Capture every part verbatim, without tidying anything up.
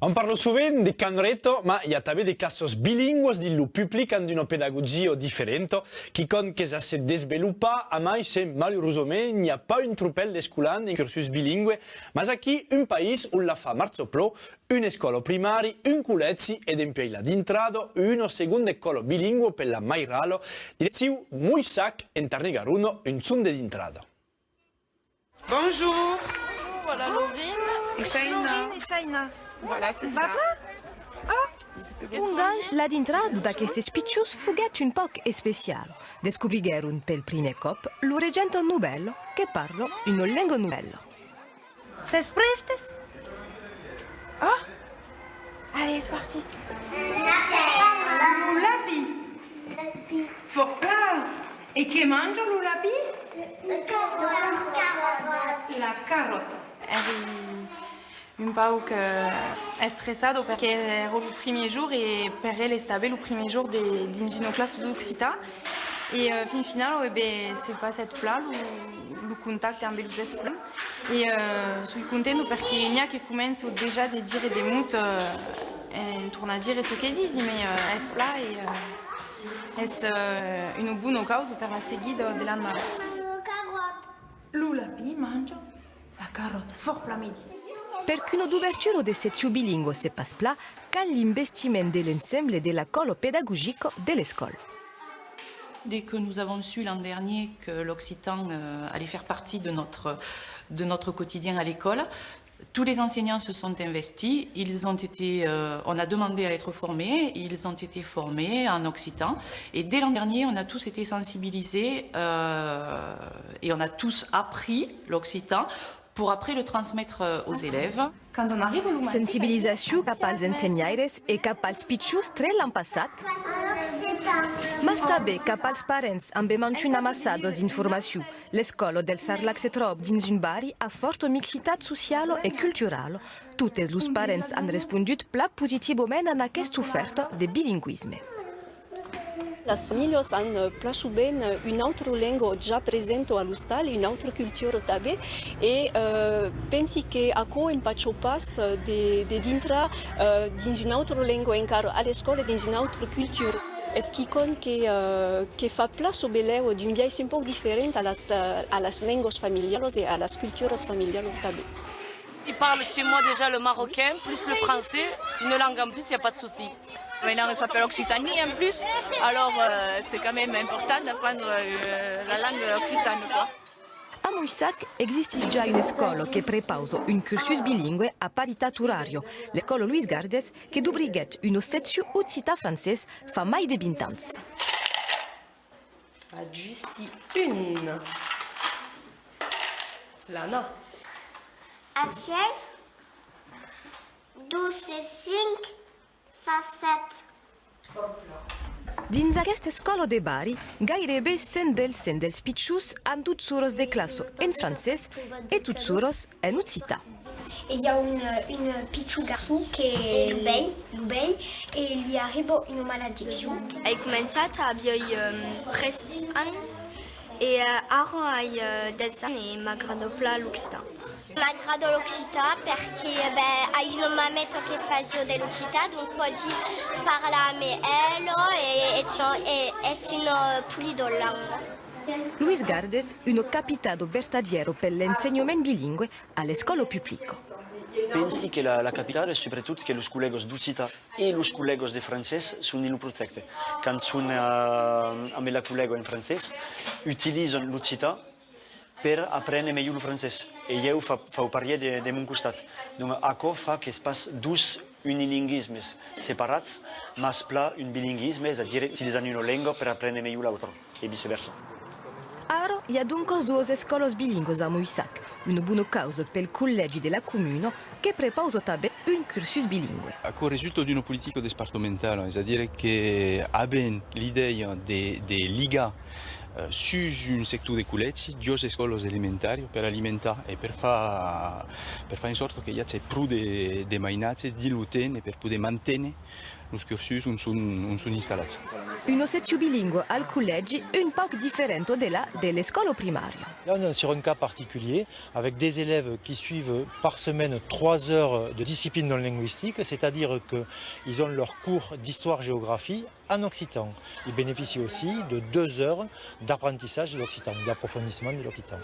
Òm parla sovent de Can Reto, mas i a tanben de classas bilingüas dins lo public amb una pedagogia diferenta, quicòm qu'es a se desvelopar, amai se, malurosament, n'i a pas un tropèl d'escolans en cursus bilingüe, mas aquí un país ont la fa marcha plan, una escòla primària, un collègi e dempuèi la dintrada, una segonda escòla bilingüa per la mairala, direccion Moissac en Tarn-e-Garona, un jorn de dintrada. Bonjour. Voilà Laurine. Et Shaina. Laurine et Shaina. Voilà, c'est ça. Papa? Ah. Ongan, la dintrada d'aquestes pichons foguèt un pauc especiala. Descobriguèron pel primièr còp lo regent novèl que parla una lenga novèla. Sètz prèstes? Oh! Allez, c'est parti. Lo lapin. Fòrt plan! E qué manja lo lapin? La carròta. La carròta. Èri un pauc, eh, estressada perque èra lo primièr jorn e per el es tanben lo primièr jorn de, dins una classa d'occitan. E, eh, fin finala, e ben, se passèt plan lo, lo contacte amb los escolans. E, eh, soi contenta perque n'i a que començan dejà de dire de mots, eh, en tornar dire çò que disi, mas, eh, es plan e, eh, es, eh, una bona causa per la seguida de l'annada. Lo lapin manja la carròta, fòrt plan, me ditz. Per qu'una dobertura de seccion bilingüa se passe plan, cal l'investiment de l'ensemble de la còla pedagogica de l'escòla. Dès que nous avons su l'an dernier que l'occitan, euh, allait faire partie de notre, de notre quotidien à l'école, tous les enseignants se sont investis, ils ont été, euh, on a demandé à être formés, ils ont été formés en occitan, et dès l'an dernier, on a tous été sensibilisés, euh, et on a tous appris l'occitan pour après le transmettre, euh, aux élèves. Sensibilizacion cap als ensenhaires e cap als pichons tre l'an passat, mas tanben cap als parents ambe mantuna amassada d'informacion. L'escòla del Sarlac se tròba dins un barri a fòrta mixitat sociala e culturala. Totes los parents an respondut plan positivament a aquesta ofèrta de bilingüisme. Las familhas an, eh, plan sovent, eh, una autra lenga ja presenta a l'ostal, una autra cultura tanben, e, eh, pensi que aquò empacha pas, eh, de, de dintrar, eh, dins una autra lenga encara a l'escòla, dins una autra cultura. Es quicòm que, eh, que fa plan sa belèu d'un biais un pauc diferent a las, eh, a las lengas familialas e a las culturas familialas tanben. Ils parlent chez moi déjà le marocain, plus le français, une langue en plus, il n'y a pas de souci. Maintenant, il s'appelle Occitanie en plus, alors, euh, c'est quand même important d'apprendre, euh, la langue occitane, quoi. A Moissac existís ja una escòla que prepausa un cursus bilingüe a paritat orària, l'escòla Louis Gardes, que dobriguèt una seccion occitan-francés fa mai de vint ans. A justi un. Lana. A sièis, dos e cinc fa sèt. Dins aquesta escòla de barri, gaireben cent del cent dels pichons an tot soras de classa en francés e tot soras en occitan. E i a un, un pichon garçon que lo vei, lo vei, e li arriba una maladiccion. Ai començat aviái, ehm, tres ans e, eh, ara ai, eh, dètz ans e m'agrada plan l'occitan. M'agrada l'occitan perque, ben, ai una mameta que fasiá de l'occitan, donc pòdi parlar amb ela e, e, e es una polida lenga. Louis Gardes, una capitada vertadièra per l'ensenhament bilingüe a l'escòla publica. Pensi que la, la capitada es subretot que los collègas d'occitan e los collègas de francés son dins lo projècte. Quand son, eh, amb la collèga en francés, utilizan l'occitan per aprene melhor lo francés. E ieu fa, fau parièr de, de mon costat. Donc, aquò fa qu'es pas dos unilinguismes separats, mas plan un bilinguisme, es a dire utilizant una lenga per aprene melhor l'autra, e vice-versa. Ara, i a doncas doas escòlas bilingüas a Moissac, una bona causa pel collègi de la comuna que prepausa tanben un cursus bilingüe. Aquò resulta d'una politica despartamentala, es a dire que avèm l'idèia de, de ligar, eh, sus un sector de collègi, doas escòlas elementàrias per alimentar e per far, per far en sòrta que i age pro de, de mainatges dins lo temps e per poder manténer Los cursus ont son, ont son installats. Una seccion bilingua al collègi un pauc diferenta de la de l'escòla primària. Là, on est sur un cas particulier, avec des élèves qui suivent par semaine trois heures de discipline non linguistique, c'est-à-dire qu'ils ont leur cours d'histoire-géographie en occitan. Ils bénéficient aussi de deux heures d'apprentissage de l'occitan, d'approfondissement de l'occitan.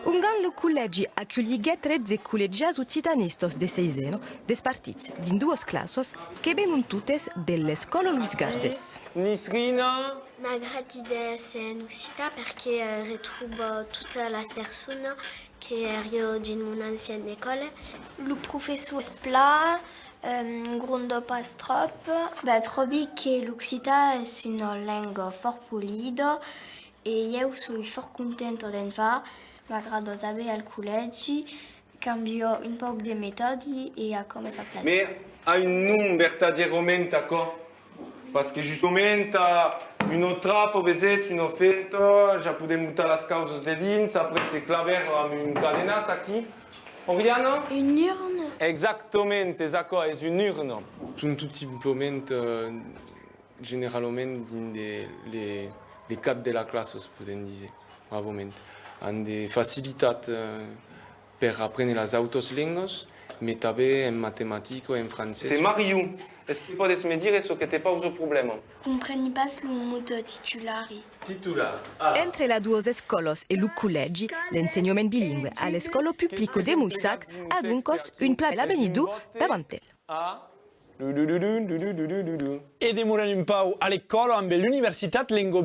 Ongan lo collègi aculhiguèt tretze collegians occitanistas de seisena, despartits dins doas classas que venon totes de l'escòla Loís Gardés. Nisrina. M'agradi d'èsser en occitan perque eh, retròba totas las personas que èra dins mon anciana escòla. Lo professor es plan, eh, gronda pas tròp. Ben, tròbi que l'occitan es una lenga fòrt polida e ieu soi fòrt contenta d'en far. M'agrada tanben al collègi, cambia un pauc de metòdi e aquò me fa plaser. Mas a un nom vertadièrament aquò? Parce que justament a una trapa, vesètz, una fentra, ja podèm botar las causas dedins, après se clavèra amb un cadenàs aquí. Oriana? Una urna? Exactament, es aquò, es una urna. Son tot simplament, eh, generalament dins de, le, le cap de la classa, se podèm díser, bravament. An de facilitat, eh, per aprene las autas lengas, mas tanben en matematica, en francés. Te mariu, es que pòdes me dire çò que te pausa problèma? Compreni pas lo mot titulari. Titular. Ah. Entre las doas escòlas e lo collègi, l'ensenhament bilingüe a l'escòla publica de Moissac a doncas un plan avenidor davant el. Ah. Du, du, du. E demorem un pauc a l'escòla amb l'Universitat Lenga